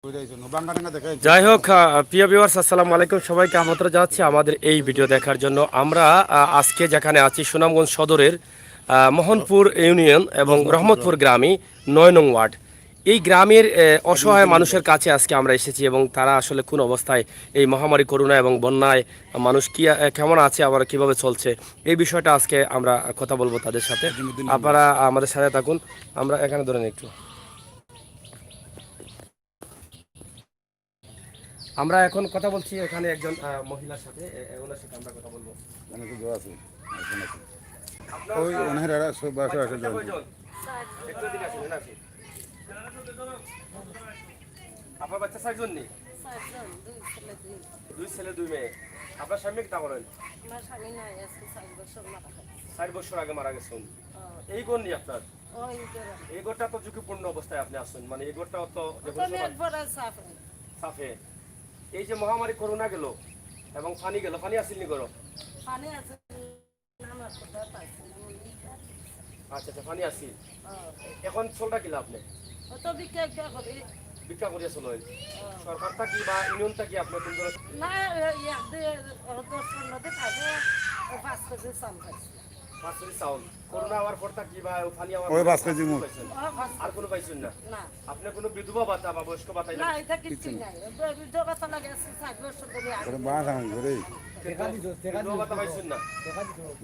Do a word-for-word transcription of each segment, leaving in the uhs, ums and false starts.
যাই হোক, আহ, প্রিয় ভিউয়ার্স, আসসালামু আলাইকুম। সবাইকে আমন্ত্রণ জানাচ্ছি আমাদের এই ভিডিও দেখার জন্য। আমরা, আহ, আজকে যেখানে আছি, সুনামগঞ্জ সদরের, আহ, মোহনপুর ইউনিয়ন এবং রহমতপুর গ্রামে নয় নং ওয়ার্ড। এই গ্রামের, আহ, অসহায় মানুষের কাছে আজকে আমরা এসেছি এবং তারা আসলে কোন অবস্থায় এই মহামারী করোনা এবং বন্যায় মানুষ কি, আহ, কেমন আছে, আবার কিভাবে চলছে, এই বিষয়টা আজকে আমরা কথা বলবো তাদের সাথে। আপনারা আমাদের সাথে থাকুন। আমরা এখানে ধরেন একটু। আমরা এখন কথা বলছি এখানে একজন, আহ, মহিলার সাথে, এ, এ, ওনার সাথে আমরা কথা বলবো। অনেকে দোয়া আছে, এখন আছে। আপনার, ওই আহ, ওনার এরা সব বাসা বাচ্চা আছে, কয়জন? একটু এদিকে আসেন, এখানে আসেন। আপনার বাচ্চা চারজন নি? চারজন, দুই ছেলে, দুই মেয়ে। দুই ছেলে, দুই মেয়ে। আপনার স্বামী কিতা করেন? আমার স্বামী নাই, আজকে চার বছর মারা গেছে। চার বছর আগে মারা গেছেন। ও। এই ঘর নি আপনার? ও, এই ঘর। এই ঘরটা তো ঝুঁকিপূর্ণ অবস্থায় আপনি আছেন, মানে এই ঘরটা তো যে ও তো কোনো সময় মেঘ ভরা সাফে। সাফে। এই যে মহামারী করোনা গেল এবং পানি গেল, পানি আসেনি ঘর? পানি আছে। আচ্ছা, আচ্ছা, পানি আসিল। হ্যাঁ। এখন চলটা কিলা আপনি? ও তো ভিক্ষা, ভিক্ষা করি। ভিক্ষা করিয়া চলেন। হ্যাঁ। সরকার থাকি বা ইউনিয়ন থাকি আপনি কোন ধরনের না, এই এক দুই, ও দশ পনেরো দিন আগে ও পাঁচ কেজি চাউল পাইছি। পাঁচ কেজি চাউল। করোনা হওয়ার পর থাকি বা ও পানি হওয়ার ওই পর পাঁচ কেজি মুখ। পাইছেন? ও পাঁচ আর কোনো পাইছেন না? না। আপনি কোনো বিধবা ভাতা বা বয়স্ক ভাতা না, এগুলো? এটা কিচ্ছু নাই। ও তো বিধবা ভাতা লাগে আছে চার বছর ধরে। ওরে বাস আমি ধরে। বিধবা ভাতা পাইছেন না?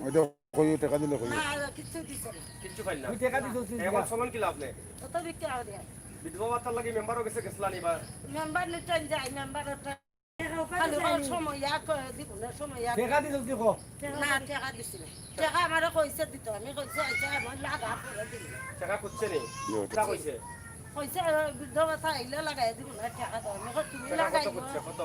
ওই তো কই টাকা দিলে কই? না, আর কিচ্ছু দিছে না। কিচ্ছু পাইল না? তুই টাকা দিছস নি? এখন চলন কিলা আপনি? কত বিক্রি হবে? বিধবা ভাতার লাগি মেম্বারও গেছে, গেছিলা নি বা? মেম্বার নিতেন যাই, মেম্বার ওটা খালি ওর সময় ইয়া করে দিব না, সময় ইয়া করে। টাকা দিছস নি ক? না, টাকা দিছি না। টাকা আমারে কইছে দিত, আমি কইছি, "আচ্ছা, আমার লাগা পরে দিব।" টাকা খুঁজছে নি? কিতা কইছে? কইছে, "বিধবা ভাতা আইলে লাগাই দিব না, টাকা দাও।" আমি কই, "তুমি টাকা কত লাগাইও।" খুঁজছে? কত?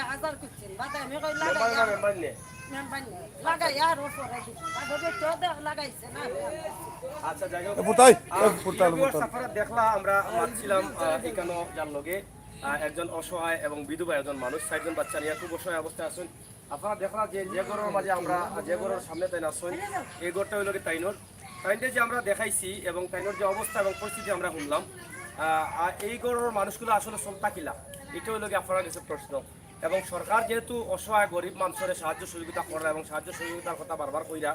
এক হাজার করছেন, বাদে আমি কই মেম্বার লাগাই না আর মেম্বার নে? মেম্বার নে। লাগাই আর ও পরে দিব। বাদে তো দে-, লাগাইছে না। আচ্ছা, যাই হোক। এ, ফুটাই, এ, আহ, ফুটাই, প্রিয় viewers, ফুটাই। আপনারা দেখলা, আমরা মাতছিলাম, আহ, এখানো যার লগে, আহ, একজন অসহায় এবং বিধবা একজন মানুষ, চারজন বাচ্চা নিয়ে খুব অসহায় অবস্থায় আছেন। আপনারা দেখলা যে, যে ঘরর মাঝে আমরা, যে ঘরর সামনে তাইন আছেন, এই ঘরটা হইল কি তাইনর। তাইনরে যে আমরা দেখাইছি এবং তাইনর যে অবস্থা এবং পরিস্থিতি আমরা শুনলাম, আহ, আর এই ঘরর মানুষগুলো আসলে চলতা কিলা, এটা হইল কি আপনারা গেছে প্রশ্ন। এবং সরকার যেহেতু অসহায় গরিব মানুষরে সাহায্য সহযোগিতা করা এবং সাহায্য সহযোগিতার কথা বারবার কইরা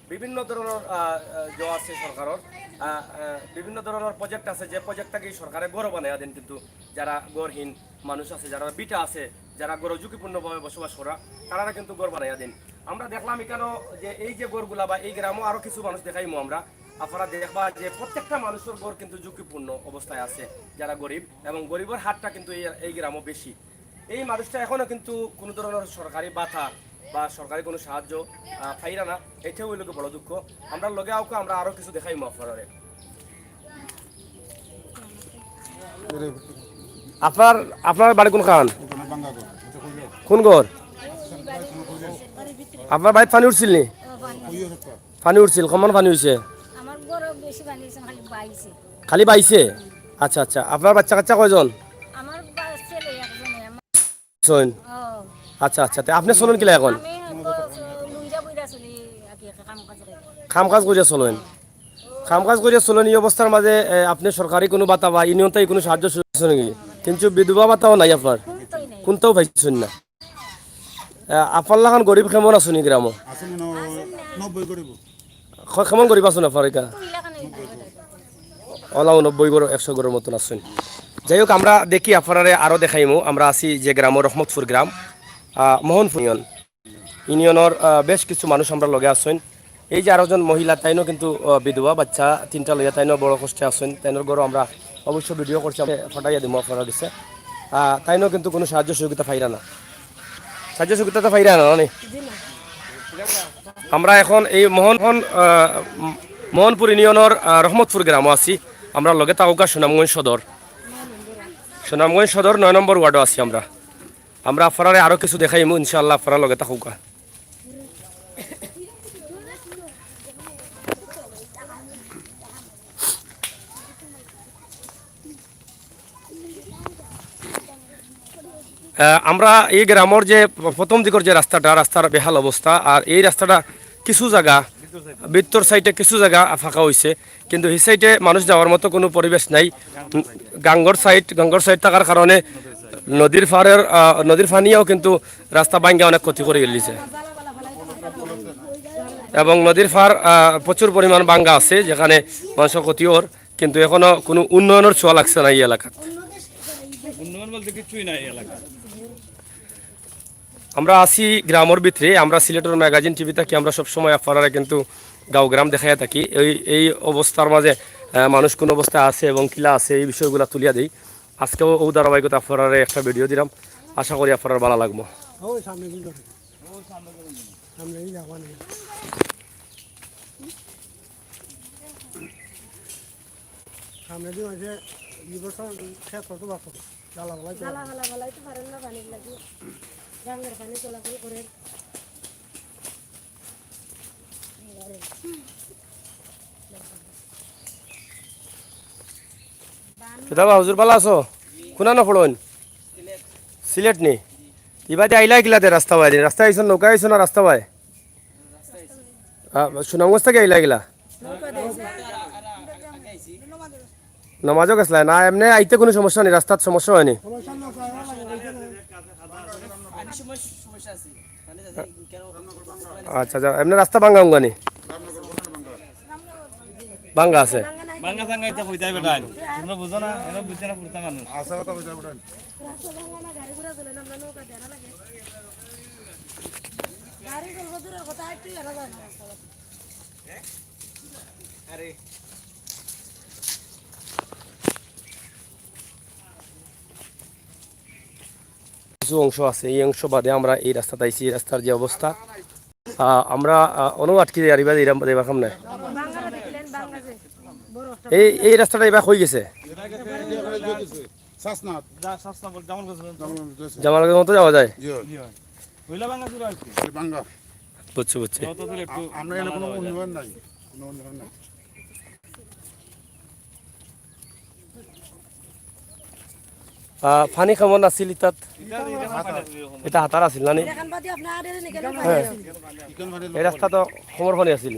বিভিন্ন ধরনের, আহ, আহ, যে আছে সরকারর, আহ, আহ, বিভিন্ন ধরনের প্রজেক্ট আছে, যে প্রজেক্ট থাকি সরকারে ঘর বানাইয়া দেন, কিন্তু যারা ঘরহীন মানুষ আছে, যারা বিটা আছে, যারা ঘর ঝুঁকিপূর্ণভাবে বসবাস করা, তারা কিন্তু ঘর বানাইয়া দেন। আমরা দেখলাম এখানেও যে এই যে ঘরগুলা বা এই গ্রামও আরো কিছু মানুষ দেখাইমু আমরা, আপনারা দেখবা যে প্রত্যেকটা মানুষের ঘর কিন্তু ঝুঁকিপূর্ণ অবস্থায় আছে, যারা গরিব এবং গরিবের হারটা কিন্তু এই, এই গ্রামও বেশি। এই মানুষটা এখনো কিন্তু কোনো ধরনের সরকারি ভাতা বা সরকারি কোনো সাহায্য, আহ, পাইরা না, এটাও হইল কি বড় দুঃখ। আমরা লগে আউকা, আমরা আরো কিছু দেখাইমু আপনারারে। আপনার, আপনার বাড়ি কোনখান? কোন ঘর? আপনার বাড়িত পানি উঠছিল নি? পানি উঠছিল, কমান পানি হইছে? আমার ঘরো বেশি পানি হইছে, খালি বাইছে। খালি বাইছে? আচ্ছা, আচ্ছা। আপনার বাচ্চা কাচ্চা কয়জন? আমার বা-, ছেলে একজনে, আমার চইন। ও। আচ্ছা, আচ্ছা। তে আপনি চলেন কিলা এখন? আমি তো চ-, লুইরা বইরা চলি, আর কি, কাম কাজ করি। কাম কাজ করিয়া চলেন? কাম কাজ করিয়া চলেন, এই অবস্থার মাঝে, এ, আপনি সরকারি কোনো ভাতা বা ইউনিয়ন থাকি কোনো সাহায্য সুযোগ আছে নাকি? কিন্তু বিধবা ভাতাও নাই আপনার? কোনটাই নাই। কোনটাও পাইছেন না? এ, আপনার লাখান গরিব কেমন আছেন এই গ্রামো? আছে মনে হয় নব্বই গরিব। খ-, কেমন গরিব আছেন আপনার একা? ওলাও নব্বই ঘর, একশো ঘরের মতন আছেন। যাই হোক, আমরা দেখি আপনারারে আরো দেখাইমু। আমরা আছি যে গ্রাম, রহমতপুর গ্রাম, আহ, মোহনপুর ইউনিয়ন। ইউনিয়নর, আহ, বেশ কিছু মানুষ আমরা লগে আছেন। এই যে আরো জন মহিলা, তাইনও কিন্তু, আহ, বিধবা, বাচ্চা তিনটা লইয়া তাইনও বড় কষ্টে আছেন। তাইনর ঘরও আমরা অবশ্য ভিডিও করছি, আমরা ফাটাইয়া দিমু আপনারা দিছে। আহ, তাইনও কিন্তু কোনো সাহায্য সহযোগিতা পাইরা না। সাহায্য সহযোগিতা তো পাইরা না, না নি? জি না। আমরা এখন এই মোহন, মোহন, আহ, মোহনপুর ইউনিয়নর, আহ, রহমতপুর গ্রামো আছি। আমরা লগে থাকুকা সুনামগঞ্জ সদর। সুনামগঞ্জ সদর নয় নম্বর ওয়ার্ডো আছি আমরা। আমরা আপনারারে আরো কিছু দেখাইমু, ইনশাআল্লাহ, আপনারা লগে থাকুকা। আহ, আমরা এই গ্রামর যে প্রথম দিকর যে রাস্তাটা, রাস্তার বেহাল অবস্থা, আর এই রাস্তাটা কিছু জাগা ভিতর সাইডে কিছু জাগা ফাঁকা অইছে, কিন্তু হি সাইডে মানুষ যাওয়ার মতো কুনু পরিবেশ নাই। উম, গাঙ্গর সাইড, গাঙ্গর সাইড থাকার কারণে নদীর পাড়ের, আহ, নদীর পানিও কিন্তু রাস্তা ভাঙ্গা অনেক ক্ষতি করি গেলিছে। এবং নদীর পাড়, আহ, প্রচুর পরিমাণ ভাঙ্গা আছে, যেখানে মানুষর ক্ষতি অর, কিন্তু এখনো কুনু উন্নয়নর ছোঁয়া লাগছে না এই এলাকাত। উন্নয়ন বলতে কিচ্ছুই নাই এই এলাকাত। আমরা আছি গ্রামর ভিতরে, আমরা সিলেটর ম্যাগাজিন টিভি থাকি, আমরা সবসময় আপনারারে কিন্তু গাঁও গ্রাম দেখাইয়া থাকি। এই, এই অবস্থার মাঝে, আহ, মানুষ কোন অবস্থায় আছে এবং কিলা আছে, এই বিষয়গুলা তুলিয়া দেই। আজকেও ও ধারাবাহিকতা আপনারারে একটা ভিডিও দিলাম, আশা করি আপনারার ভালা লাগবো। ওই সামনে কিন্তু সামনে এই যাওয়া নেই। সামনে দিন আছে, এই বছর খেত কত বাপ? জ্বালা বালাই তো। জ্বালা বালা বালাই তো পারেন না পানির লাগি। গাঙ্গের পানি চলাচল করে। কিতা বা হুজুর, ভালা আছো? কুনানো পড়ইন? সিলেট নি? ইবাদি আইলা কিলা দে রাস্তা বায়? রাস্তা আইছো, নৌকা আইছো না রাস্তা বায়? আ, সুনামগঞ্জ থাকি আইলা কিলা? নমাজও গেছলা না? এমনে আইতে কুনু সমস্যা নি? রাস্তাত সমস্যা অয়নি? আচ্ছা, আচ্ছা, এমনে রাস্তা ভাঙ্গা উঙ্গা নি? ভাঙ্গা আছে। ভাঙ্গা ভাঙ্গা ইতা কইতায় বেটা। তোমরা বুঝো না, এরা বুঝে না পুরতা মানুষ। কিছু অংশ আছে, এই অংশ বাদে আমরা এই রাস্তাত আইছি। এই রাস্তার যে অবস্থা, আহ, আমরা, আহ, অনো আটকি যাই, আর ইবা যাইরাম, যাইবার কাম নাই। এই, এই রাস্তাটা ইবা কই গেছে? শ্বাসনাথ। যা, শ্বাসনাথ বল, জামালগঞ্জ পর্যন্ত। জামালগঞ্জ মতো যাওয়া যায়? জি, হয়। জি, হয়। হইলা ভাঙ্গা চূড়া আর কি। এই ভাঙ্গা। বুঝছি, বুঝছি। যত দূর একটু আ-, আমরা এখানে ভাঙ্গা কোনো যাওয়া যায়। উন্নয়ন নাই, কোনো উন্নয়ন নাই। আহ, পানি কেমন আছিল ইতাত? ইটা, ইটা পানি আছিল এরকম। ইটা হাতার আছিল না নি? এখান বাদে আপনার আর এখানে হ্যাঁ। এই রাস্তা তো কমর পানি আছিল।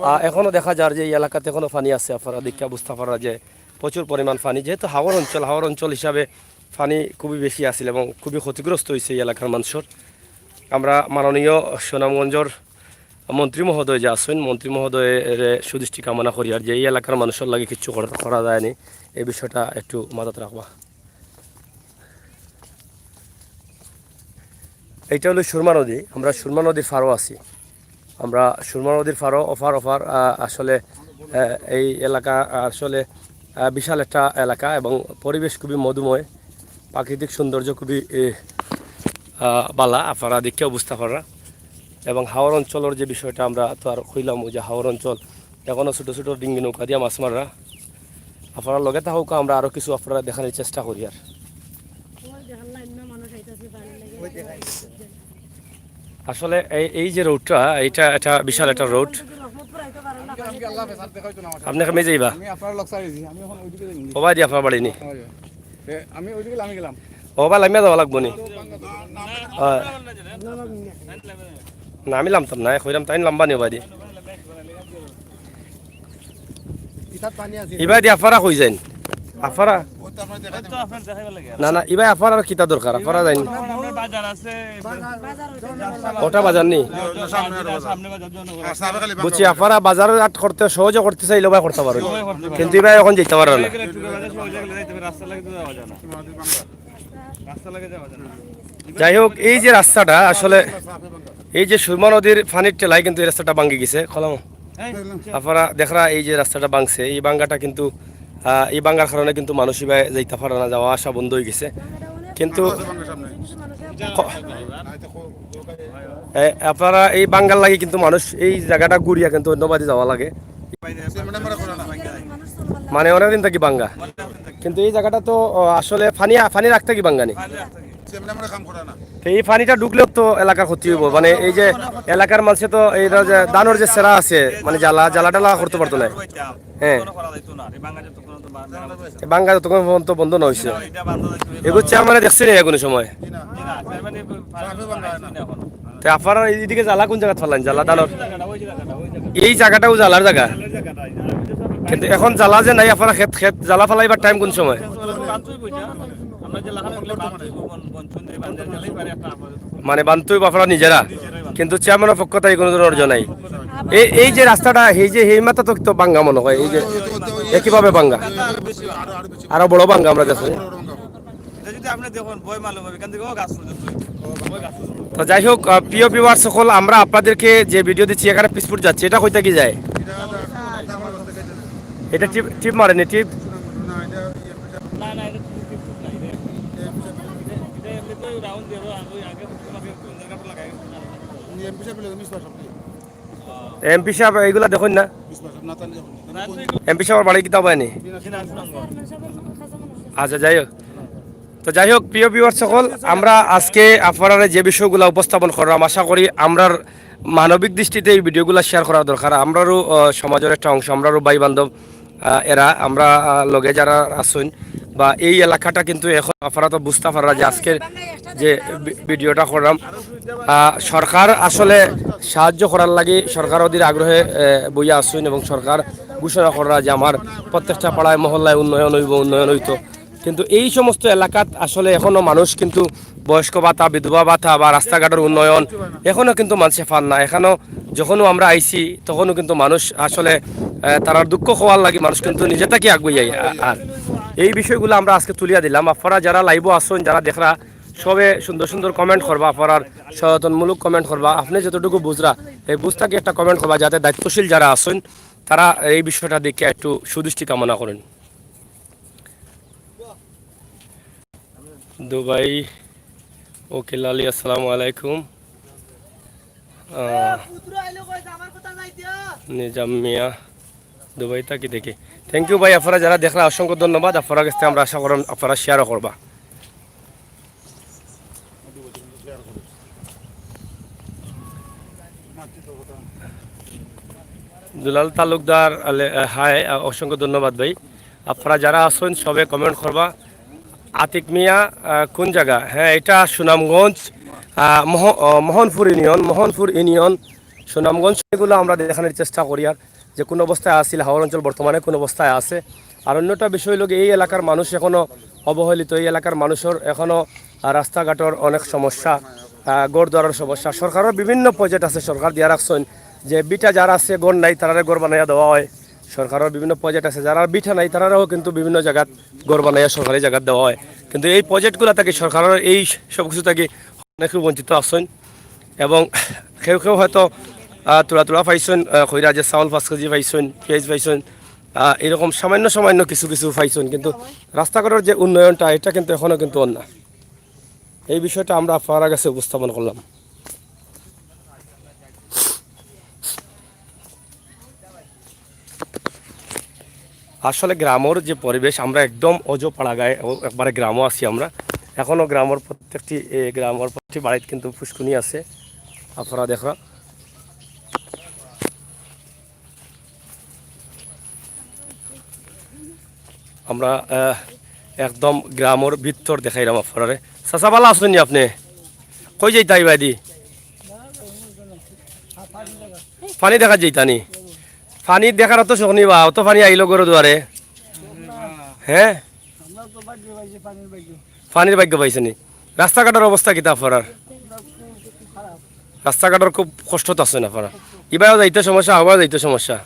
আহ, এখনো দেখা যার যে এই এলাকাতে এখনো পানি আছে, আপনারা দেখিয়া বুঝতা পাররা যে প্রচুর পরিমাণ পানি, যেহেতু হাওর অঞ্চল, হাওর অঞ্চল হিসাবে পানি খুবই বেশি আছিল এবং খুবই ক্ষতিগ্রস্ত হইছে এই এলাকার মানুষর। আমরা মাননীয় সুনামগঞ্জর মন্ত্রী মহোদয় যে আছইন, মন্ত্রী মহোদয়রে সুদৃষ্টি কামনা করি, আর যে এই এলাকার মানুষর লাগি কিচ্ছু করা, করা যায়নি, এই বিষয়টা একটু মাথাত রাখবা। এইটা হলো সুরমা নদী, আমরা সুরমা নদীর পাড়ও আছি। আমরা সুরমা নদীর পাড়ও, ওপার, ওপার, আহ, আসলে, আহ, এই এলাকা আসলে, আহ, বিশাল একটা এলাকা এবং পরিবেশ খুবই মধুময়, প্রাকৃতিক সৌন্দর্য খুবই, এ, আহ, বালা, আপনারা দেখিয়াও বুঝতা পাররা। এবং হাওর অঞ্চলর যে বিষয়টা আমরা তো আর কইলাম, ওই যে হাওর অঞ্চল, এখনো ছোট ছোট ডিঙ্গি নৌকা দিয়া মাছ মাররা। আপনারা লগে থাকউক্কা, আমরা আরো কিছু আপনারারে দেখানির চেষ্টা করি আর। আসলে এই, এই যে রোডটা, এইটা একটা বিশাল একটা রোড। আপনি কেমনে যাইবা? আমি আপনার লগ চাই দিছি, আমি এখন ওইদিকে যাই। ও ভাই, দি আপনার বাড়ি নি? হয়, হয়। এ, আমি ওইদিকে লামি গেলাম। ও ভাই, লামিয়া যাওয়া লাগবো নি? হ্যাঁ। না, আমি লামতাম না, কইরাম তাইন লামবা নি ও ভাই দি। ইবাদি আফারা কই যাইন? আফারা? না, না, ইবায় আফারার কিতা দরকার? আফারা যাইন। ওটা বাজার নি? বুঝছি, আফারা বাজার হাট করতে, সহজে করতে চাইলে ভাই করতা পারো, কিন্তু ইবায় এখন যাইতা পারো না। যাই হোক, এই যে রাস্তাটা আসলে, এই যে সুরমা নদীর পানির ঠেলায় কিন্তু এই রাস্তাটা ভাঙ্গি গেছে। খলাম, আপনারা দেখরা এই যে রাস্তাটা ভাঙছে, এই ভাঙ্গাটা কিন্তু, আহ, এই ভাঙ্গার কারণে কিন্তু মানুষ ইবায় যাইতা পারে না, যাওয়া আসা বন্ধ হয়ে গেছে। কিন্তু ক-, এ, আপনারা এই ভাঙ্গার লাগি কিন্তু মানুষ এই জায়গাটা ঘুরিয়া কিন্তু অন্যবাদি যাওয়া লাগে। মানে অনেক দিন থাকি ভাঙ্গা, কিন্তু এই জায়গাটা তো, ও, আসলে পানি, পানি রাখতে কি ভাঙ্গা নি? তো এই পানিটা ঢুকলেও তো এলাকার ক্ষতি হইব, মানে এই যে এলাকার মানুষে তো এই যে ধানের যে সেরা আছে, মানে জ্বালা, জ্বালা টালা করতে পারতো না। হ্যাঁ। এই ভাঙ্গা যতক্ষণ পর্যন্ত বন্ধ না হইছে। এগুলো চেয়ারম্যানে দেখছে না এখনো সময়। তে আপনারা এইদিকে জ্বালা কোন জাগাত ফালাইন? জ্বালা ধানর এই জাগাটাও জ্বালার জাগা, কিন্তু এখন জ্বালা যে নাই, আপনারা খেত খেত জ্বালা ফালাইবার টাইম কোন সময়? মানে বানতই আপনারা নিজেরা, কিন্তু চেয়ারম্যানের পক্ষ থেকে কোনো ধরনের অর্জন নাই। এই এই যে রাস্তাটা, এই যে এই মাথা তো তো ভাঙ্গা মনে হয়, এই যে একইভাবে ভাঙ্গা, আরো বড় ভাঙ্গা আমরা দেখছি। এটা যদি আপনি দেখুন, বয় মালুম হবে, এখান থেকে ও গাছ পর্যন্ত। তো যাই হোক, আহ, প্রিয় ভিউয়ার্স সকল, আমরা আপনাদেরকে যে ভিডিও দিচ্ছি, এখানে পিসপুট যাচ্ছে, এটা কইতে কি যায়? এটা টিপ টিপ মারেনি, টিপ? না, না, এটা টিপ টিপ না, এটা, এটা, এটা এমনিতেই রাউন্ড দিয়ে ওই আগে তোমাকে কোন জায়গাটা লাগাই। এমপি সাহেব এইগুলা দেখইন না? এমপি সাহেবের বাড়ি কিতা হয়নি? আচ্ছা, যাই হোক। তো যাই হোক, প্রিয় ভিউয়ার সকল, আমরা আজকে আপনারা যে বিষয়গুলো উপস্থাপন করলাম, আশা করি আমরার মানবিক দৃষ্টিতে এই ভিডিওগুলো শেয়ার করার দরকার। আমরারও, আহ, সমাজের একটা অংশ, আমরারও ভাই বান্ধব, আহ, এরা, আমরা, আহ, লগে যারা আছইন বা এই এলাকাটা কিন্তু এখন আপনারা তো বুঝতে পাররা যে আজকের যে ভি-, ভিডিওটা করলাম, আহ, সরকার আসলে সাহায্য করার লাগি সরকার অধীর আগ্রহে, আহ, বইয়া আছইন এবং সরকার ঘোষণা কররা যে আমার প্রত্যেকটা পাড়ায় মহল্লায় উন্নয়ন হইব, উন্নয়ন হইতো। কিন্তু এই সমস্ত এলাকাত আসলে এখনো মানুষ কিন্তু বয়স্ক ভাতা, বিধবা ভাতা বা রাস্তাঘাটের উন্নয়ন এখনো কিন্তু মানুষে পার না। এখনো যখনও আমরা আইছি তখনও কিন্তু মানুষ আসলে, আহ, তারার দুঃখ কওয়ার লাগি মানুষ কিন্তু নিজে থাকি আগুই যায়। আ-, আর এই বিষয়গুলো আমরা আজকে তুলিয়া দিলাম। আপনারা যারা লাইভও আছইন, যারা দেখরা, সবে সুন্দর সুন্দর কমেন্ট করবা, আপনারার সচেতনমূলক কমেন্ট করবা। আপনি যতটুকু বুঝরা, এই বুঝ থাকি একটা কমেন্ট করবা, যাতে দায়িত্বশীল যারা আছইন তারা এই বিষয়টা দেখে একটু সুদৃষ্টি কামনা করেন। দুবাই উকিল আলী, আসসালামু আলাইকুম। আহ, নিজাম মিয়া, দুবাই থাকি দেখি। থ্যাংক ইউ ভাই, আপনারা যারা দেখরা অসংখ্য ধন্যবাদ। আপনারা কাছে আমরা আশা করেন আপনারা শেয়ারও করবা। দুলাল তালুকদার, আলে-, আহ, হাই, আহ, অসংখ্য ধন্যবাদ ভাই। আপনারা যারা আছেন সবে কমেন্ট করবা। আতিক মিয়া, আহ, কোন জায়গা? হ্যাঁ, এটা সুনামগঞ্জ, আহ, মোহ-, আহ, মোহনপুর ইউনিয়ন, মোহনপুর ইউনিয়ন, সুনামগঞ্জ, এগুলো আমরা দেখানোর চেষ্টা করি। আর যে কোন অবস্থায় আছিল হাওর অঞ্চল, বর্তমানে কোন অবস্থায় আছে। আর অন্যটা বিষয় হলো গিয়ে এই এলাকার মানুষ এখনো অবহেলিত, এই এলাকার মানুষের এখনো, আহ, রাস্তাঘাটের অনেক সমস্যা, আহ, ঘর দুয়ারের সমস্যা। সরকারের বিভিন্ন প্রজেক্ট আছে, সরকার দিয়া রাখছেন যে বিটা যারা আছে ঘর নাই তারারে ঘর বানাইয়া দেওয়া হয়। সরকারের বিভিন্ন প্রজেক্ট আছে, যারা বিটা নাই তারারও কিন্তু বিভিন্ন জায়গাত ঘর বানাইয়া সরকারি জায়গাত দেওয়া হয়। কিন্তু এই প্রজেক্টগুলা থাকি সরকারের এই সব কিছু থাকি অনেকে বঞ্চিত আছেন এবং কেউ কেউ হয়তো, আহ, তুলা তুলা পাইছেন, আহ, কইরা যে চাউল পাঁচ কেজি পাইছেন, পেঁয়াজ পাইছেন, আহ, এরকম সামান্য সামান্য কিছু কিছু পাইছেন, কিন্তু রাস্তাঘাটের যে উন্নয়নটা এটা কিন্তু এখনো কিন্তু অর না। এই বিষয়টা আমরা আপনারা কাছে উপস্থাপন করলাম। আসলে গ্রামর যে পরিবেশ, আমরা একদম অজপাড়া গায়ে, ও একবারে গ্রামও আছি আমরা। এখনো গ্রামর প্রত্যেকটি, এ, গ্রামর প্রত্যেকটি বাড়িত কিন্তু ফুসকুনি আছে, আপনারা দেখরা। আমরা, আহ, একদম গ্রামর ভিতর দেখাইলাম আপনারে। চাচা, ভালা আছেন নি আপনি? কই যাইতা ইবাদি? পানি দেখা যাইতা নি? পানি দেখার তো শখ নি বা, অত পানি আইলো ঘর দুয়ারে। হ্যাঁ? পানির ভাগ্য পাইছে নি? রাস্তাঘাটের অবস্থা কিতা আপনার? রাস্তাঘাটের খুব কষ্টত আছেন আপনারা। ইবায়ও যাইতে সমস্যা, হবায়ও যাইতে সমস্যা।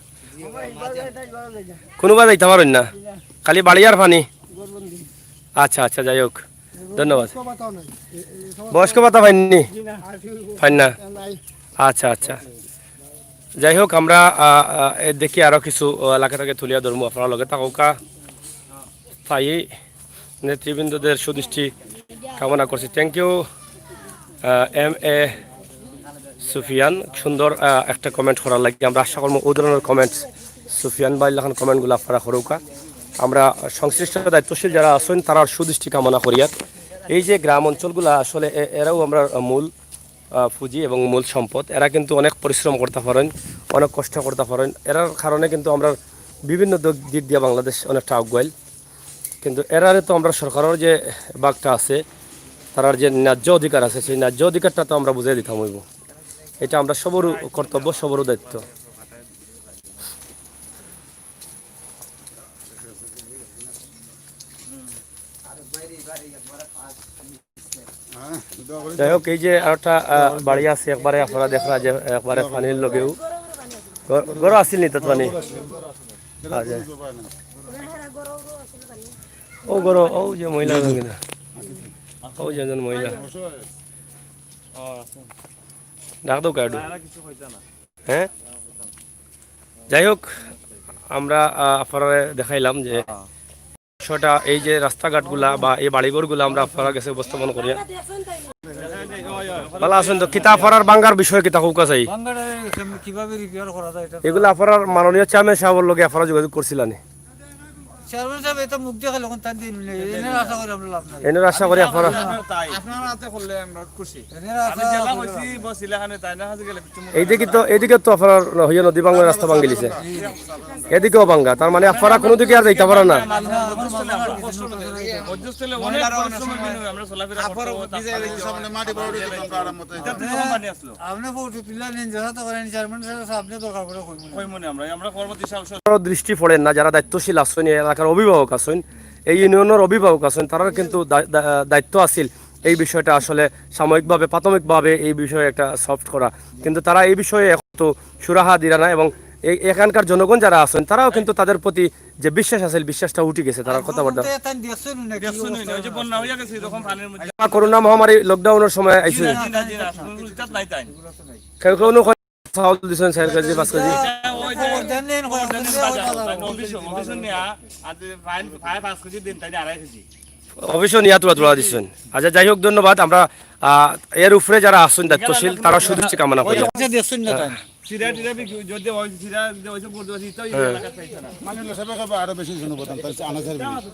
কোনোবা যাইতে পারেন না, খালি বাড়ি আর পানি। আচ্ছা, আচ্ছা, যাই হোক, ধন্যবাদ। বয়স্ক ভাতা পাইননি? পাইন না? আচ্ছা, আচ্ছা, যাই হোক, আমরা, আহ, আহ, এ দেখি আরো কিছু, আহ, এলাকা থেকে তুলিয়া ধরমু, আপনারা লগে থাকউক্কা। তাই নেতৃবৃন্দদের সুদৃষ্টি কামনা করছি। Thank you, ah, M A Sufian, সুন্দর, আহ, একটা কমেন্ট করার লাগি। আমরা আশা করবো ও ধরনের কমেন্টস, সুফিয়ান ভাই লাখান কমেন্টগুলো আপনারা করউক্কা। আমরা সংশ্লিষ্ট দায়িত্বশীল যারা আছেন, তারার সুদৃষ্টি কামনা করিয়ার। এই যে গ্রাম অঞ্চলগুলা আসলে এ-, এরাও আমরা মূল, আহ, পুঁজি এবং মূল সম্পদ। এরা কিন্তু অনেক পরিশ্রম করতে পারেন, অনেক কষ্ট করতে পারেন। এরার কারণে কিন্তু আমরা বিভিন্ন দিক, দিক দিয়ে বাংলাদেশ অনেকটা আগুয়াইল। কিন্তু এরারে তো আমরা সরকারের যে ভাগটা আছে, তারার যে ন্যায্য অধিকার আছে, সেই ন্যায্য অধিকারটা তো আমরা বুঝাই দিতাম হইব। এটা আমরা সবরও কর্তব্য, সবরও দায়িত্ব। যাই হোক, এই যে আরেকটা, আহ, বাড়ি আছে, একবারে আপনারা দেখরা যে একবারে পানির লগেউ। ঘর, ঘরও আছিল নি তাত পানি? আচ্ছা। ও ঘরও, ও যে মহিলা, ও যে একজন মহিলা। ডাক দেও কার্ডু। হ্যাঁ? যাই হোক, আমরা, আহ, আপনারারে দেখাইলাম যে বিষয়টা, এই যে রাস্তাঘাটগুলা বা এই বাড়িঘরগুলা আমরা আপনারার গেছে উপস্থাপন করি। ভালা আছইন তো? কিতা আপনারার ভাঙ্গার বিষয়ে কিতা কউক্কা চাই? ভাঙ্গাটা কিভাবে রিপেয়ার করা যায় এটা? এগুলা আপনারার মাননীয় চেয়ারম্যান সাহেবর লগে আপনারা যোগাযোগ করছিলা নি? চেয়ারম্যান সাহেব, এটা মুখ দেখাইলে কোন তার দিন নেই। এনে আশা করি আমরা লাভ নাই। এনে আশা করি আপনারা আপনারা হাতে করলে আমরা খুশি। এনে আমি আশা জেলা করি কইছি, বস ইলাখানে তাই না, হাতে গেলে কিছু মনে এইদিকে তো, এইদিকে তো আপনারা হইয়া নদী ভাঙ্গা, রাস্তা ভাঙ্গিলিছে, এদিকেও ভাঙ্গা, তার মানে আপনারা কোনো দিকে আর যাইতা পারা না। মধ্যস্থলে অনেক পরিশ্রমের বিনিময়ে আমরা চলাফেরা করতে হয়। সামনে মাটি বড় হইতে আমরা আরাম মতো এটা তো যখন পানি আসলো। আপনি ফটো তুলে নিন, যেটা তো করেন, চেয়ারম্যান সাহেব, আপনি দরকার পড়ে কইবেন। কইমনে আমরা, আমরা কর্মদিশা দৃষ্টি পড়েন না, যারা দায়িত্বশীল আছইন, এই এলাকার অভিভাবক আছইন, এই ইউনিয়নের অভিভাবক আছইন, তারার কিন্তু দা-, দা-, দায়িত্ব আছিল এই বিষয়টা আসলে সাময়িকভাবে, প্রাথমিকভাবে এই বিষয়ে একটা সফট করা, কিন্তু তারা এই বিষয়ে এখন তো সুরাহা দিরা না। এবং এ-, এখানকার জনগণ যারা আছইন, তারাও কিন্তু তাদের প্রতি যে বিশ্বাস আছিল, বিশ্বাসটা উঠি গেছে তারার কথাবার্তা। এখন তো এখান দেখছেন না, কি দেখছেন না, অবস্থা? ওই যে বন্যা হইয়া গেছে, এরকম পানির মধ্যে। করোনা মহামারী লকডাউনের সময় আইছে। জি না, জি না, জি না, কোনো ইজাত নাই তাই। কেউ কেউ চাউল দিছেন চার কেজি, পাঁচ কেজি। অফিসও নিয়া তুলা তুলা দিছেন। আচ্ছা, যাই হোক, ধন্যবাদ। আমরা, আহ, এর উপরে যারা আছেন দায়িত্বশীল, তারা শুধুমাত্র কামনা করি। আচ্ছা, দেখছেন না তাই? সিরা টিরা যদি ওই সিরা যদি ওই সব করতে পারছি, তাও এই এলাকাত পাইছে না। মানে, সবাই খাবে আরো বেশি শুনবো, তাই আনাজের বেশি।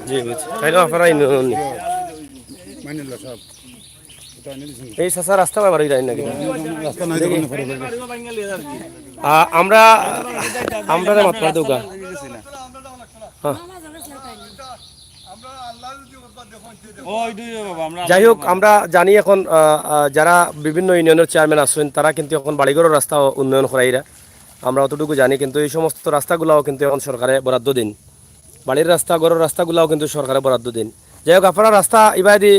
জি, বুঝছি। তাইলে আপনারা ইউনিয়ন নি? মানে, সব। এই চাচা রাস্তা বারবার হয়ে যায় নাকি? রাস্তা নাই, দোকানে পড়ে পড়ে। আ, আমরা, আমরা রে মাতবার দৌকা। হ্যাঁ। যাই হোক, আমরা জানি এখন, আ, আ, যারা বিভিন্ন ইউনিয়নের চেয়ারম্যান আছেন, তারা কিন্তু এখন বাড়িঘরর রাস্তা উন্নয়ন করাইরা, আমরা অতটুকু জানি। কিন্তু এই সমস্ত রাস্তাগুলাও কিন্তু এখন সরকারে বরাদ্দ দেইন, বাড়ির রাস্তা, ঘরর রাস্তাগুলাও কিন্তু সরকারে বরাদ্দ দেইন। যাই হোক, আপনারা রাস্তা ইবাদি,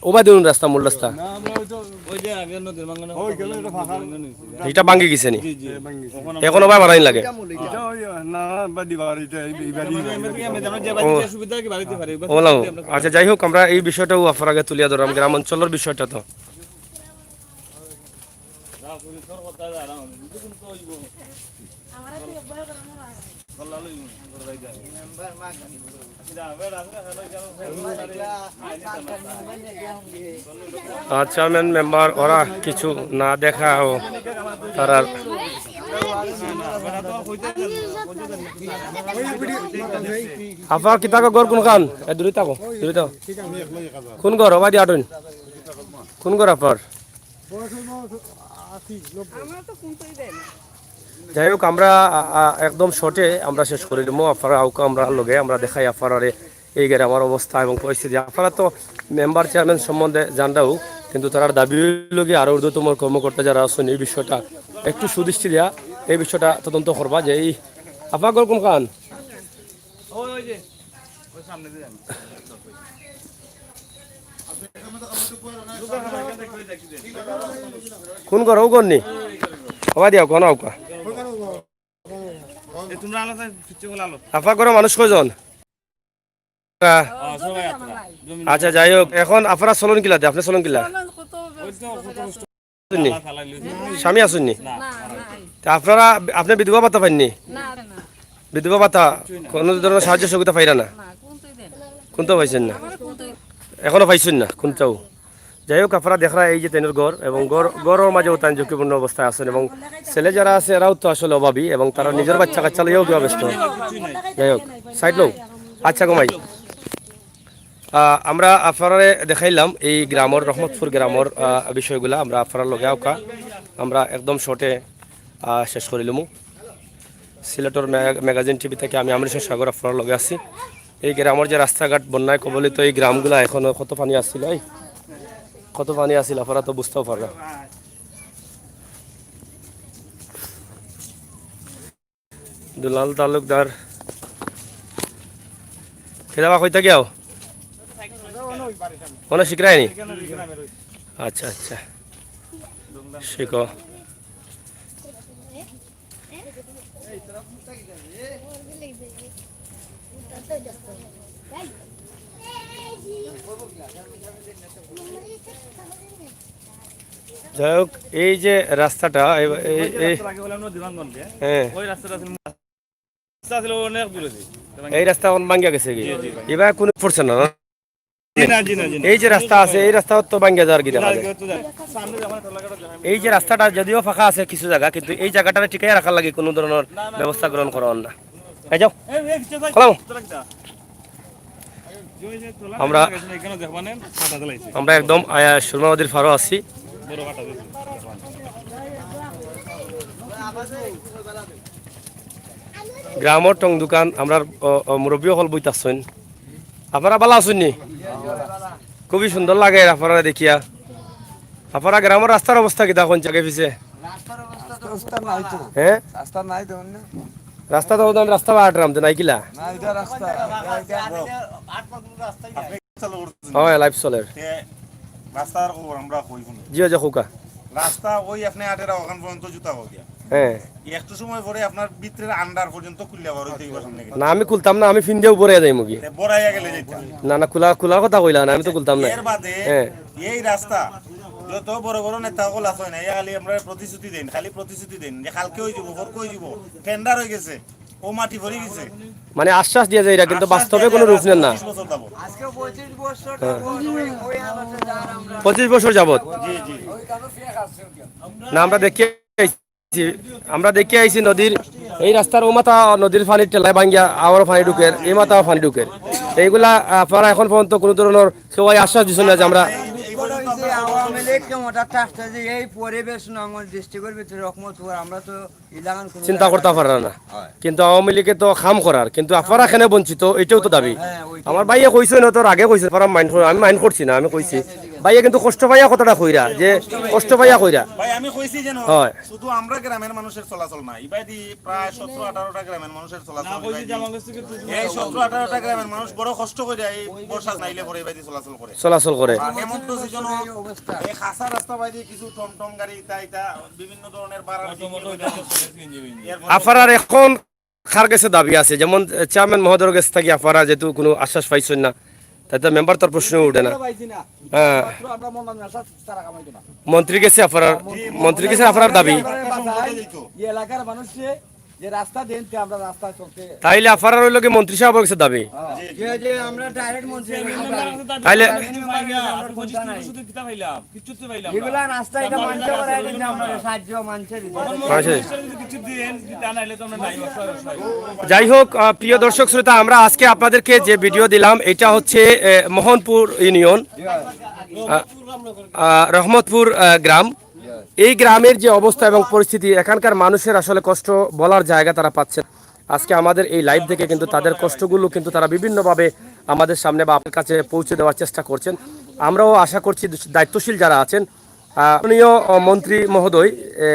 ওবাদি রাস্তা, মূল রাস্তা। না, আমরা ওই তো ওই যে আগে নদীর মাঝখানে ওই গেলে একটা ফাঁকা। এটা ভাঙ্গি গেছে নি? জি, জি। এখন ওবায় বানাইন লাগে? এটা ওই, না, না, বাদি বাড়িতে, এই, এই বাড়ি। আমরা যে বাড়িতে ও। সুবিধা কি বাড়িতে পারে, ওই বাড়িতে ওলাও। আমরা আচ্ছা, যাই হোক, আমরা এই বিষয়টাও আপনার আগে তুলিয়া ধরলাম, গ্রাম অঞ্চলের বিষয়টা তো। আর চেয়ারম্যান মেম্বার ওরা কিছু না দেখা ও তারার। আফার কিতা ঘর কোনখান? এ, দূরে থাকো, দূরে থাকো। কোন ঘর? ওবাদি আটুন। কোন ঘর আফার? যাই হোক, আমরা, আ, আ, একদম শর্টে আমরা শেষ করি দিমু। আপনারা আউকা আমরা লগে, আমরা দেখাই আপনারারে এই গ্রামর অবস্থা এবং পরিস্থিতি। আপনারা তো মেম্বার চেয়ারম্যান সম্বন্ধে জানরাও, কিন্তু তারার দাবি অইলো গিয়া আরো ঊর্ধ্বতম কর্মকর্তা যারা আছেন এই বিষয়টা একটু সুদৃষ্টি দিয়া এই বিষয়টা তদন্ত করবা যে এই আফাগর কোনখান? কোন ঘর? ও ঘর নি? ওবাদি আউকা, কোন আউকা? আফাগর মানুষ কয়জন? আচ্ছা, যাই হোক, এখন আপনারা চলন কিলা দে, আপনি চলন কিলা? নি? স্বামী আছেন নি? তা আপনারা, আপনি বিধবা ভাতা পাইন নি? বিধবা ভাতা কোনো ধরনের সাহায্য সহযোগিতা পাইরা না? কোনটাও পাইছেন না? এখনো পাইছেন না কোনটাও? যাই হোক, আপনারা দেখরা এই যে তাইনর ঘর এবং ঘর, ঘরর মাঝেও তাইন ঝুঁকিপূর্ণ অবস্থায় আছেন এবং ছেলে যারা আছে এরাও তো আসলে অভাবী এবং তারা নিজের বাচ্চা কাচ্চা লইয়াও কিবা ব্যস্ত। যাই হোক, সাইড লও। আচ্ছা, ঘুমাই। আহ, আমরা আপনারারে দেখাইলাম এই গ্রামর, রহমতপুর গ্রামর, আহ, বিষয়গুলা। আমরা আপনারার লগে আউকা, আমরা একদম শর্টে, আহ, শেষ করিলিমু। সিলেটর মে-, ম্যাগাজিন টিভি থেকে আমি আমির হোসেন সাগর আপনারার লগে আছি। এই গ্রামর যে রাস্তাঘাট বন্যায় কবলিত এই গ্রামগুলা এখনো কত পানি আসছিল, এই কত পানি আছিল, আপনারা তো বুঝতেও পাররা। দুলাল তালুকদার, কেদাবা কইতা গিয়াও? মনে শিখরায়নি? আচ্ছা, আচ্ছা, শিখো। যাই হোক, এই যে রাস্তাটা, এই, এই, এই, হ্যাঁ। রাস্তা আছিল অনেক দূরে। এই রাস্তা এখন ভাঙ্গা গেছে কি? জি, জি। এবার কোনো পড়ছে না, না? জি না, জি না, জি না। এই যে রাস্তা আছে, এই রাস্তা তো ভাঙ্গা যাওয়ার কি দেখা যায়। এই যে রাস্তাটা যদিও ফাঁকা আছে কিছু জায়গা, কিন্তু এই জায়গাটা টিকাইয়া রাখার লাগি কোনো ধরনের ব্যবস্থা গ্রহণ করা হয় না। এই যাও। খোলাও। আমরা, আমরা একদম, আহ, সুরমা নদীর পাড়ো আছি। গ্রামর টং দোকান, আমরার, অ, অ, মুরব্বী অকল বইতা আছইন। আপনারা ভালা আছইন নি? খুবই সুন্দর লাগে আপনারা দেখিয়া। আপনারা গ্রামর রাস্তার অবস্থা কিতা, কোন জায়গায় পিছে? রাস্তার অবস্থা তো রাস্তা নাই তো। হ্যাঁ? রাস্তা নাই তো, না? রাস্তা তো, আমি রাস্তা বাড়াইরাম তো, নাই কিলা? না, এটা রাস্তা। হয়, live চলের। তে রাস্তার খবর আমরা কইব না। জি, জি, খোকা। রাস্তা ওই আপনি আটেরা ওখান পর্যন্ত জুতা হয়ে গিয়া। হ্যাঁ। একটু সময় পরে আপনার ভিতরের আন্ডার পর্যন্ত খুললে আবার ওই তো এবার সামনে গেছে। না, আমি খুলতাম না, আমি ফিন্দিয়া উপরে যাইমু কি। তে বড়াইয়া গেলে যাইতাম। না, না, খোলা, খোলার কথা কইলা না, আমি তো খুলতাম না। এর বাদে হ্যাঁ। এই রাস্তা যত বড় বড় নেতা হকল আছে না, এই খালি আমরা প্রতিশ্রুতি দেন, খালি প্রতিশ্রুতি দেন যে কালকে হয়ে যাব, পরকে হয়ে যাব, টেন্ডার হয়ে গেছে, ও মাটি ভরে গেছে। মানে আশ্বাস দিয়া যাইরা, কিন্তু আশ্বাস বাস্তবে দিয়া কোনো যাইরা, রূপ নেন না। পঁচিশ বছর যাবত। আজকে পঁচিশ বছর হ্যাঁ। যাবত ওই, ওই হালতে যার আমরা। পঁচিশ বছর যাবত। জি, জি। না, আমরা দেখি আইছি, আমরা দেখি আইছি নদীর এই রাস্তার ও মাথা নদীর পানির ঠেলায় ভাঙ্গিয়া আবারও পানি ঢুকের, এই মাথাও পানি ঢুকের। এইগুলা, আহ, আপনারা এখন পর্যন্ত কোনো ধরনের কেউ এই আশ্বাস দিচ্ছেন না যে আমরা এই, এই পর্যন্ত আমরা আওয়ামী লীগ ক্ষমতা থাকতে যে এই পরিবেশ নঙ্গন ডিস্ট্রিক্টের ভিতরে রহমতপুর, আমরা তো চিন্তা করতা পাররা না। হয়। কিন্তু আওয়ামী লীগে তো কাম করার, কিন্তু আপনারা কেনে বঞ্চিত, এটাও তো দাবি। হ্যাঁ, ওইটাই। আমার ভাইয়ে কইছে না, তোর আগে কইছে, তারা মাইন্ড কর-, আমি মাইন্ড করছি না, আমি কইছি। ভাইয়ে কিন্তু কষ্ট পাইয়া কথাটা কইরা, যে কষ্ট পাইয়া কইরা। ভাই, আমি কইছি যেন হয়। শুধু আমরা গ্রামের মানুষের চলাচল না, ইবাদি প্রায় সতেরো আঠারোটা গ্রামের মানুষের চলাচল। এই সতেরো আঠারোটা গ্রামের মানুষ বড় কষ্ট করে এই বর্ষা নাইলে পরে ইবাদি চলাচল করে। চলাচল করে। আর হেমন্ত সিজনও এই কাঁচা রাস্তা বাইদি কিছু টমটম গাড়ি, ইতা, ইতা, বিভিন্ন ধরনের ভাড়ার জিনিস। এরপর আপনারার এখন কার গেছে দাবি আছে? যেমন, এ, চেয়ারম্যান মহোদয়ের গেছ থাকি আপনারা যেহেতু কোনো আশ্বাস পাইছেন না, তাতে মেম্বার তো আর প্রশ্ন উঠে না। হ্যাঁ। মন্ত্রীর গেছে আপনারার, মন্ত্রীর গেছে আপনারার দাবি। এই এলাকার মানুষে যে রাস্তা দেন, তে আমরা রাস্তা চলতে তাইলে আপনারার অইলো কি মন্ত্রী সাহেবের গেছে দাবি? যে, যে আমরা ডাইরেক্ট মন্ত্রী তাইলে এগুলা রাস্তা, এটা মানছে করা, এটা যে আমরা সাহায্য মানছে দিতে। মানছে। যাই হোক, আহ, প্রিয় দর্শক শ্রোতা, আমরা আজকে আপনাদেরকে যে ভিডিও দিলাম, এটা হচ্ছে, এ, মোহনপুর ইউনিয়ন, আহ, আহ, রহমতপুর, আহ, গ্রাম। এই গ্রামের যে অবস্থা এবং পরিস্থিতি, এখানকার মানুষের আসলে কষ্ট বলার জায়গা তারা পাচ্ছে না। আজকে আমাদের এই লাইভ থেকে কিন্তু তাদের কষ্টগুলো কিন্তু তারা বিভিন্নভাবে আমাদের সামনে বা আপনার কাছে পৌঁছে দেওয়ার চেষ্টা করছেন। আমরাও আশা করছি দায়িত্বশীল যারা আছেন, আহ, মাননীয়, আহ, মন্ত্রী মহোদয়, এ,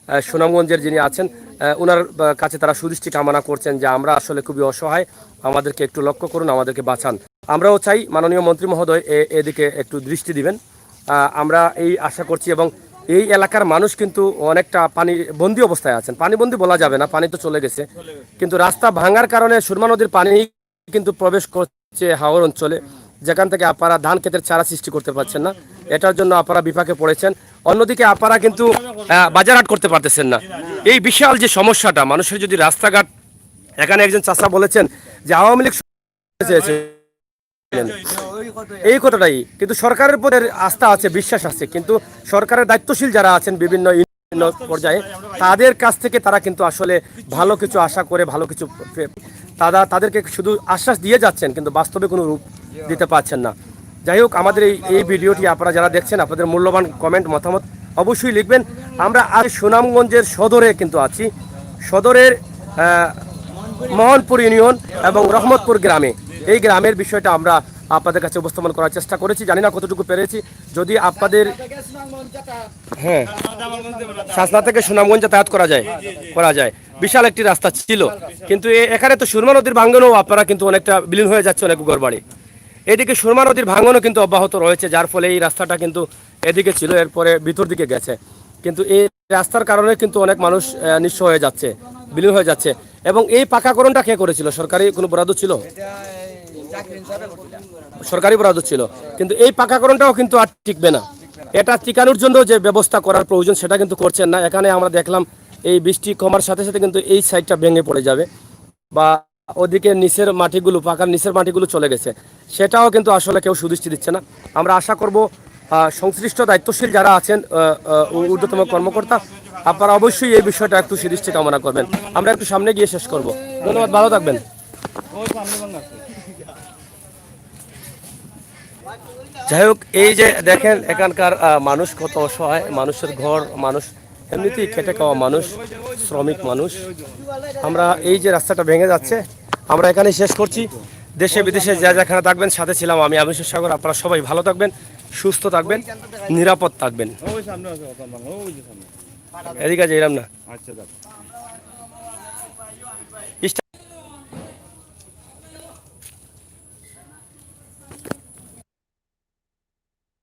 আহ, সুনামগঞ্জের যিনি আছেন, আহ, ওনার, আহ, কাছে তারা সুদৃষ্টি কামনা করছেন যে আমরা আসলে খুবই অসহায়, আমাদেরকে একটু লক্ষ্য করুন, আমাদেরকে বাঁচান। আমরাও চাই মাননীয় মন্ত্রী মহোদয় এ-, এদিকে একটু দৃষ্টি দিবেন। আহ, আমরা এই আশা করছি এবং এই এলাকার মানুষ কিন্তু অনেকটা পানি বন্দি অবস্থায় আছেন। পানি বন্দি বলা যাবে না, পানি তো চলে গেছে, কিন্তু রাস্তা ভাঙার কারণে সুরমা নদীর পানি কিন্তু প্রবেশ করছে হাওর অঞ্চলে, যেখান থেকে আপনারা ধান ক্ষেতের চারা সৃষ্টি করতে পারছেন না, এটার জন্য আপনারা বিপাকে পড়েছেন। অন্যদিকে আপনারা কিন্তু, আহ, বাজার হাট করতে পারতেছেন না। এই বিশাল যে সমস্যাটা, মানুষের যদি রাস্তাঘাট, এখানে একজন চাচা বলেছেন যে আওয়ামী লীগ চেয়েছে। এই কথাটাই, কিন্তু সরকারের প্রতি আস্থা আছে, বিশ্বাস আছে, কিন্তু সরকারের দায়িত্বশীল যারা আছেন বিভিন্ন ইউনিয়ন পর্যায়ে, তাদের কাছ থেকে তারা কিন্তু আসলে ভালো কিছু আশা করে, ভালো কিছু পে-, তারা, তাদেরকে শুধু আশ্বাস দিয়ে যাচ্ছেন, কিন্তু বাস্তবে কোনো রূপ দিতে পারছেন না। যাই হোক, আমাদের এই, এই ভিডিওটি আপনারা যারা দেখছেন, আপনাদের মূল্যবান কমেন্ট, মতামত অবশ্যই লিখবেন। আমরা আজ সুনামগঞ্জের সদরে কিন্তু আছি, সদরের, আহ, মোহনপুর ইউনিয়ন এবং রহমতপুর গ্রামে। এই গ্রামের বিষয়টা আমরা আপনাদের কাছে উপস্থাপন করার চেষ্টা করেছি। জানি না কতটুকু পেরেছি। যদি আপনাদের, হ্যাঁ, শাসনা থেকে সুনামগঞ্জ যাতায়াত করা যায়, করা যায়, বিশাল একটি রাস্তা ছিল, কিন্তু এ- এখানে তো সুরমা নদীর ভাঙনেও আপনারা কিন্তু অনেকটা বিলীন হয়ে যাচ্ছে অনেক ঘরবাড়ি। এদিকে সুরমা নদীর ভাঙনও কিন্তু অব্যাহত রয়েছে, যার ফলে এই রাস্তাটা কিন্তু এদিকে ছিল, এরপরে ভিতর দিকে গেছে। কিন্তু এই রাস্তার কারণে কিন্তু অনেক মানুষ আহ, নিঃস্ব হয়ে যাচ্ছে, বিলীন হয়ে যাচ্ছে। এবং এই পাকাকরণটা কে করেছিল? সরকারি কোনো বরাদ্দ ছিল? সরকারি বরাদ্দ ছিল, কিন্তু এই পাকাকরণটাও কিন্তু আর টিকবে না। এটা টিকানোর জন্য যে ব্যবস্থা করার প্রয়োজন, সেটা কিন্তু করছেন না। এখানে আমরা দেখলাম, এই বৃষ্টি কমার সাথে সাথে কিন্তু এই সাইডটা ভেঙে পড়ে যাবে, বা ওদিকে নিচের মাটিগুলো, পাকার নিচের মাটিগুলো চলে গেছে, সেটাও কিন্তু আসলে কেউ সুদৃষ্টি দিচ্ছে না। আমরা আশা করব, আহ, সংশ্লিষ্ট দায়িত্বশীল যারা আছেন, আহ, আহ, উ- ঊর্ধ্বতম কর্মকর্তা, আপনারা অবশ্যই এই বিষয়টা একটু সুদৃষ্টি কামনা করবেন। আমরা একটু সামনে গিয়ে শেষ করব। ধন্যবাদ, ভালো থাকবেন। যাই হোক, এই যে দেখেন এখানকার আহ, মানুষ কত অসহায়, মানুষের ঘর, মানুষ এমনিতেই খেটে খাওয়া মানুষ, শ্রমিক মানুষ। আমরা এই যে রাস্তাটা ভেঙে যাচ্ছে, আমরা এখানে শেষ করছি। দেশে বিদেশে যে যেখানে থাকবেন, সাথে ছিলাম আমি আবির সাগর। আপনারা সবাই ভালো থাকবেন, সুস্থ থাকবেন, নিরাপদ থাকবেন। এদিকে যাইলাম না।